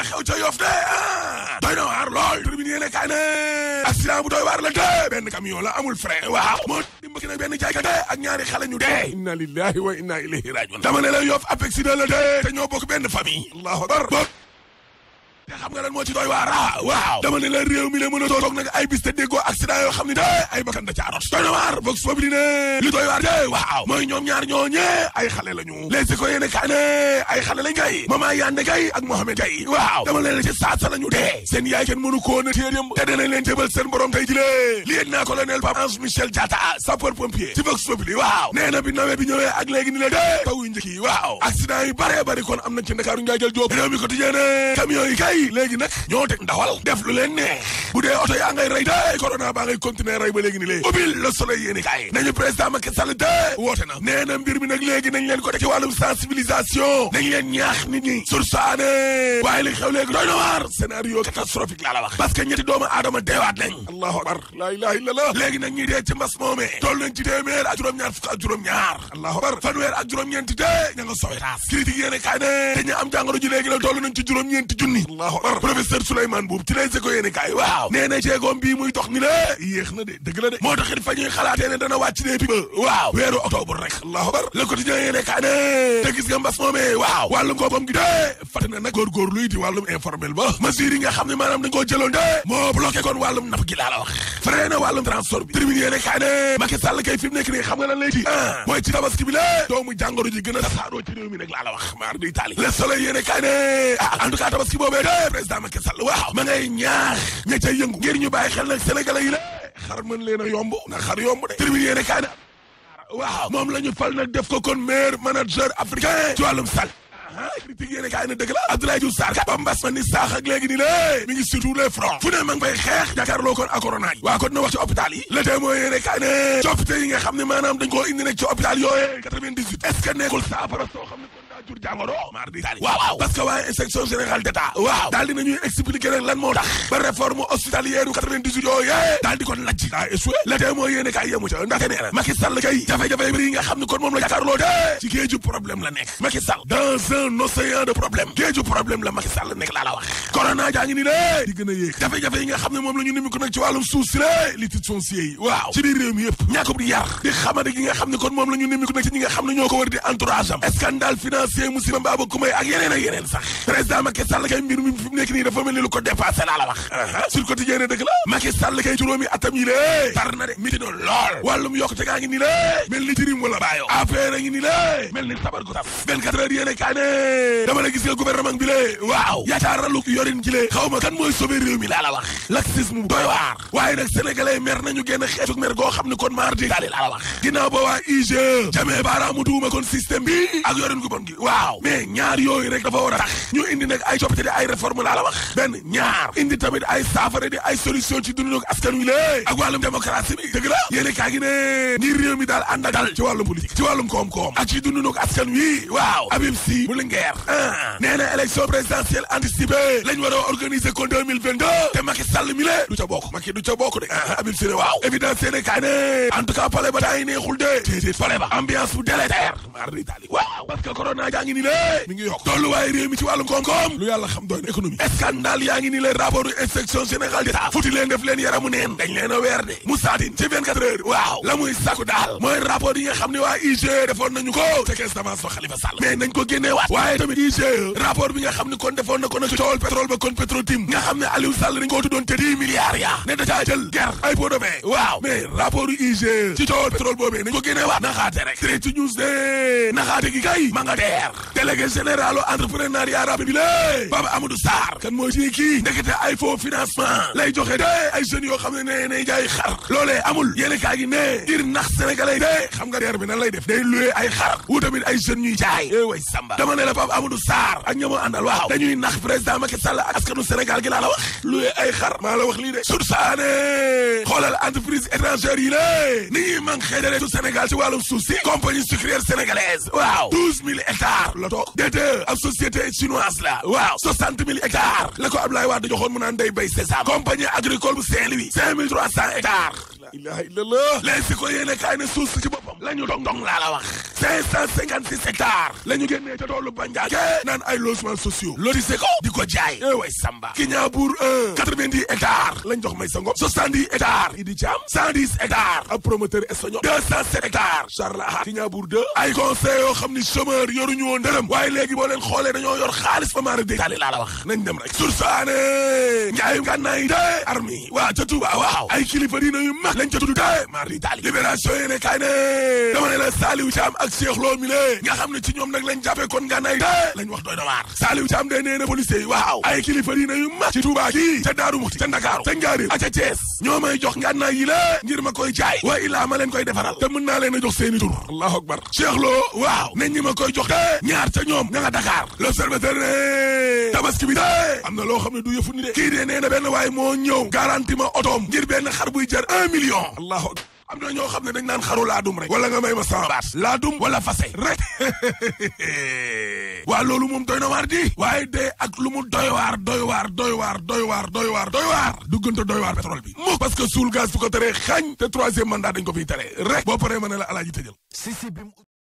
xew ca Yoff de doy na waar lool tribune yéene kaay ne accident bu doy waar la de benn camion la amul frein waaw moo dimbaki nag benn jaaykat ak ñaari xale ñu dee inna lillahi wa inna ilayhi rajiun dama ne la Yoff Apex de la de te ñoo bokk benn famille allahu akbar te xam nga lan moo ci doy waar waaw dama ne la réew mi la mën a toog nag ay bis te déggoo accident yoo xam ne de ay bakkan da ca rot doy na waar vox populi ne li doy waar de waaw mooy ñoom ñaar ñooñe ay xale lañu les ko yéene kaay ne ay xale lañ kay Mama Yande Gaye ak Mohamed Gaye waaw dama ne la ci saasa lañu dee seen yaay kenn mënu koo na téye yëmb te danañ leen jëbal seen borom tey jilee lieutenant colonel Pape Ange Michel Diatta sapeur pompier ci vox populi waaw nee na bi nawet bi ñëwee ak léegi ni la de taw yu njëkk yi waaw accident yi bare bari kon am nañ ci Ndakaaru njaay jël jóob réew mi quotidien ne camion yi kay léegi nag ñoo teg ndawal def lu leen neex bu dee oto yaa ngay rey de corona baa ngay continuer rey ba léegi ni léegi ubbil Le Soleil yéeni kaay nañu président Macky Sall de woote na nee na mbir mi nag léegi nañ leen ko teg ci wàllum sensibilisation nañ leen ñaax nit ñi sursaane waaye li xew léegi doy na waar scénario catastrophique laa la wax parce que ñetti doomu aadama deewaat nañ allahu akbar la ilaha illallah léegi nag ñi dee ci mbas moomee toll nañ ci téeméer ak juróom-ñaar fukk ak juróom-ñaar allahu akbar fanweer ak juróom-ñeenti de ña nga Sowetaas critique yéene kaay ne te ñu am jàngoro ji léegi nag toll nañ ci juróom-ñeenti junni allahu akbar professeur Souleymane Boub ci Les Échos yéene kaay waaw nee na jéegoom bii muy dox ni la yéex na de dëgg la de moo taxit fa ñuy xalaatee ne dana wàcc ne piba waaw weeru octobre rek allahu akbar Le Quotidien yéene kaay ne te gis nga mbas moomee waaw wàllum koom gi de fàtte na nag góorgóorlu di wàllum informel ba mesures yi nga xam ne maanaam dañ koo jëloon de moo bloqué kon wàllum napp gi laa la wax freiné na wàllum transport bi tribune yéene kaay ne Macky Sall kay fi mu nekk nii xam nga lan lay ci mooy ci tabaski bi la doomu jàngoro ji gën a tasaaroo ci réew mi nag laa la wax maar di Italie Le Soleil yéene kaay ne en tout cas tabaski boobee de président Macky Sall waaw ma ngay ñaax ña ca yëngu ngir ñu bàyyi xel nag sénégalais yi la xar mën leen a yomb na xar yomb de tribune yéene kaay ne waaw moom la ñu fal nag def ko kon meilleur manager africain ci wàllum sal critique yéene kaay ne dëgg la Abdoulaye Diouf Sarr kat ba mbas ma ni saax ak léegi ni lée mi ngi sur tous les fronts fu ne ma ngi fay xeex jàkkaarloo kon ak corona yi waa kon na wax ci hôpital yi le témoin yéene kaay ne ci hôpital yi nga xam ne maanaam dañ koo indi nag ci hôpital yooye 98 est-ce que nekkul saafara soo xam ne kon daa jur jàngoro mar di Italie waaw parce que waaye inspection générale d'État waaw daal di nañuy expliquer rek lan moo tax ba réforme hospitalière 98 yooye daal di kon lajj daa échoué le témoin yéene kaay yemu ca ndaxte nee na Macky Sall kay jafe-jafe bëri yi nga xam ne kon moom la jàkkaarloo de ci géeju problème la nekk Macky Sall dans un océan de problème géeju problème la Macky Sall nekk laa la wax corona jaa ngi ni de di gën a yéeg jafe-jafe yi nga xam ne moom la ñu nimi ko nag ci wàllum suuf si la li titre foncier yi waaw ci biir réew mi yëpp ñàkkub di yar di xamante gi nga xam ne kon moom la ñu nimi ko nag ci ñi nga xam ne ñoo ko war di entourage am scandale financier musiba mbaaba kumay ak yeneen sax président Macky Sall kay mbir mi fi mu nekk nii dafa mel ni lu ko dépassé laa la wax sur quotidien dëgg la Macky Sall kay juróomi atam yi lée tar na de miti doon lool wàllum yokkute gaa ngi nii lée mel ni tirim wala bàyyo affaire a ngi nii lée mel ni sabar gu tas 24 heures yéene kaa ne dama la gis nga gouvernement bi lée waaw yaakaaralu yorin ci lée xaw ma kan mooy sauver réew mi laa la wax laxisme doy waar waaye nag sénégalais mer nañu génn xeetu mer goo xam ne kon maar di daali laa la wax ginnaaw ba waa IGE jamee baaraamu tuuma kon système bi ak yorin gu bon gi waaw mais ñaar yooyu rek dafa war a tax ñu indi nag ay coppite di ay réforme laa la wax benn ñaar indi tamit ay saafara di ay solution ci dundu ak askan wi lée ak wàllum démocratie bi dëgg la yéene kaa gi ne ngir réew mi daal ànd ak dal ci wàllum politique ci wàllum koom-koom ak ci dundu ak askan wi waaw Habib Sy bu Linguère nee na élection présidentielle anticipée lañ war a organiser kon 2022 te Macky Sall mi lée du ca bokk Macky du ca bokk de Habib Sy ne waaw évidence yéene kaa ne en tout cas palais ba daa neexul de déedéet palais ba ambiance bu délétère mar d'Italie waaw parce que corona jaa ngi ni lée mi ngi yokk tolluwaay réew mi ci wàllum koom-koom lu yàlla xam doy na économie scandale yaa ngi ni leen rapport inspection générale d'État futi leen def leen yaramu neen dañ leen a weer de Moussa Tine ci 24 heures waaw la muy sàkku daal mooy rapport yi nga xam ne waa IGE defoon nañu ko te caisse d'avance fa Khalifa Sall mais nañ ko génnee waat waaye tamit IGE rapport bi nga xam ne kon defoon na ko nag ci coowal pétrole ba kon Petrotim nga xam ne Aliou Sall dañ koo tuddoon te 10 milliards yaa ne da caa jël ger ay pot de vin waaw mais rapport yu IGE ci coowal pétrole boobee nañ ko génnee waat naxaate rek Direct News de naxaate gi kay ma nga deer délégué général entrepreneuriat rapide bi lée Baba Amadou Sarr kan mooy ci kii ndekete ay faux financement lay joxe de ay jeunes yoo xam ne ne jaay xar loolee amul yéene kaa gi ne ngir nax sénégalais de xam nga deer bi nan lay def day loué ay xar wu tamit ay jeunes ñuy jaay way samba dama ne la Baba Amadou Sarr ak ñamoo àndal waaw dañuy nax président Macky Sall ak askanu Sénégal gi laa la wax loué ay xar maa la wax lii de sursaane xoolal entreprise étrangère yi lée ni ñuy manque xeedale su Sénégal ci wàllum suuf si compagnie sucrière sénégalaise waaw 12 000 hectares la toog déedéet ab société chinoise la waaw 60 000 hectares la ko Abdoulaye Wade joxoon mu naan day bay sésame compagnie agricole bu Saint-Louis 5300 hectares la ilaha illallah léegi si ko yéene kaay ne suuf si ci boppam la ñu dong laa la wax 556 hectares la ñu génnee ca toolu Bandiaké naan ay logements sociaux lotissé ko di ko jaay way Samba Kignanbour 1 90 hectares lañ jox may sa ngom 70 hectares Idi Thiam 110 hectares ab promoteur espagnol 207 hectares Charles Ahad Kignanbour 2 ay conseil yoo xam ni chômeur yoruñu woon dërëm waaye léegi boo leen xoolee dañoo yor xaalis ba maara dé taali laa la wax nañ dem rek sursaane njaayu gànnaay te armi waa ca Touba waaw ay kilifa diina yu mag lañ ca tudd te maar di taali libération yéene kaay ne dama ne la Saliou Thiam ak Cheikh Lo mi le nga xam ne ci ñoom nag lañ jàppee kon gànnaay te lañ wax doy na waar Saliou Thiam de nee na policiers yi waaw ay kilifa diina yu mag ci Touba kii ca Daaru Muxti ca Ndakaaru ca Njaaréem ak ca Thiès ñoo may jox ngànnaay yi la ngir ma koy jaay wa illaa ma leen koy defaral te mën naa leen a jox seeni tur allahu akbar Cheikh Lo waaw ne ñi ma koy jox te ñaar ca ñoom ña nga Dakar l'observateur ne tabaski bi de am na loo xam ne du yëfu ni de kii de nee na benn waaye moo ñëw garanti ma otoom ngir benn xar buy jar 1 million allahu akbar am na ñoo xam ne dañ naan xaru laadum rek wala nga may ma sama baat laadum wala fase rek waa loolu moom doy na waar di waaye de ak lu mu doy waar duggante doy waar pétrole bi mo parce que suul gaz su ko teree xañ te 3e mandat dañ ko fiy tere rek boo paree ma ne la alaaji tëjal